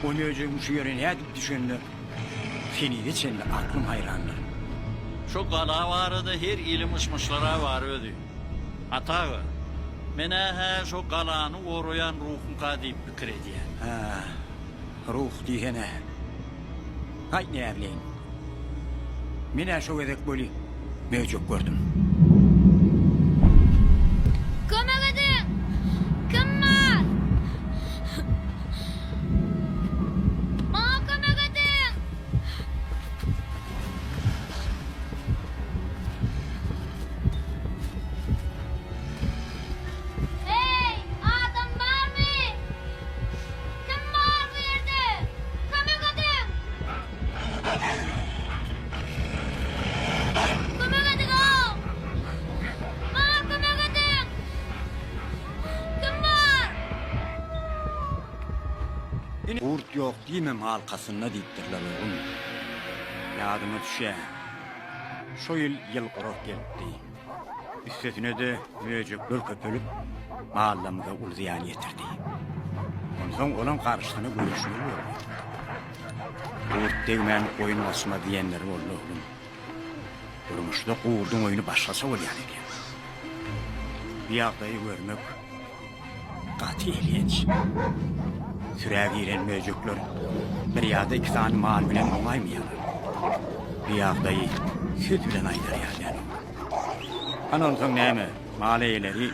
O möjegiň şu ýere nädip düşenine henize çenli aklym haýrandyr. Şu gala barada her ili myş-myşlar-a bar özi. Ata aga, men-ä-hä şo galany goraýan ruhumka diýip pikir edýän. Hä, ruh diýsene. Haý, näbileýin. Men-ä şo gezek weli möjek gördüm. Kömek ediň! Kim bar? Maňa kömek ediň! Heý, adam barmy? Kim bar bu ýerde? Kömek ediň! Kömek ediň-ow! Maňa kömek ediň! Kim bar? Gurt ýok diýme malkasynda diýipdirler oglum. Ýadyma düşýär. Şo ýyl ýyl gurak gelipdi. Üstesine-de möjekler köpelip, mallarymyza uly zyýan ýetirdi. Onsoň olaň garşysyna göreşmeli boldy. Gurt degmän goýun gaçmaz diýenleri boldy, oglum. Durmuşda gurduň oýny başgaça bolýan eken. Bu ýagdaýy görmek gaty elhenç. Sürä giren möjekler bir ýa-da iki sany mal bilen oňaýmaýarlar. Bu ýagdaýy söz bilen aýdar ýaly däl. Hany onsoň näme, mal eýeleri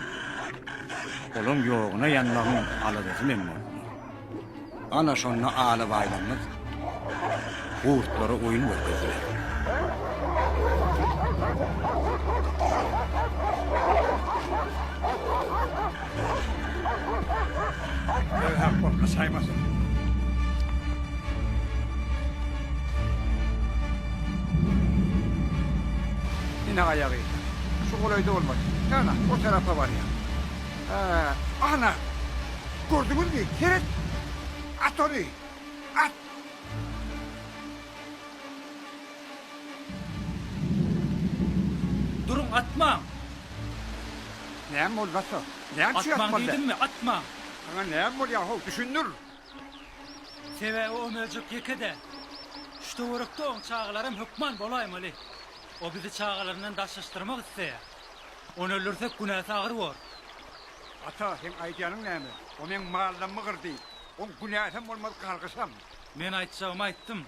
olaň ýoguna ýanmagyň aladasy bilen boldular. Ana şonda alabaýlarymyz gurtlara oýun görkezdiler. Öz-ä gorka saýmasyn. Ine aýagy. Şu golaýda bolmaly. Ana, o tarapa barýar. Hä, ana! Gördüňizmi? Seret! At ony! At! Duruň, atmaň! Näme boldy, ata? Näme üçin Atmaň atmaly däl? diýdimmi, atmaň! Saňa näme bolýar-how, düşündir! Sebäbi o möjek ýeke däl. Şu töwerekde oň çagalaram hökman bolaýmaly. O bizi çagalaryndan daşlaşdyrmak isleýär. Ony öldürsek günäsi agyr bor. Ata, seň aýdýanyň näme? O meň mallammy gyrdy. Oň günäsem bolmaz, gargyşam. Men aýtjagymy aýtdym.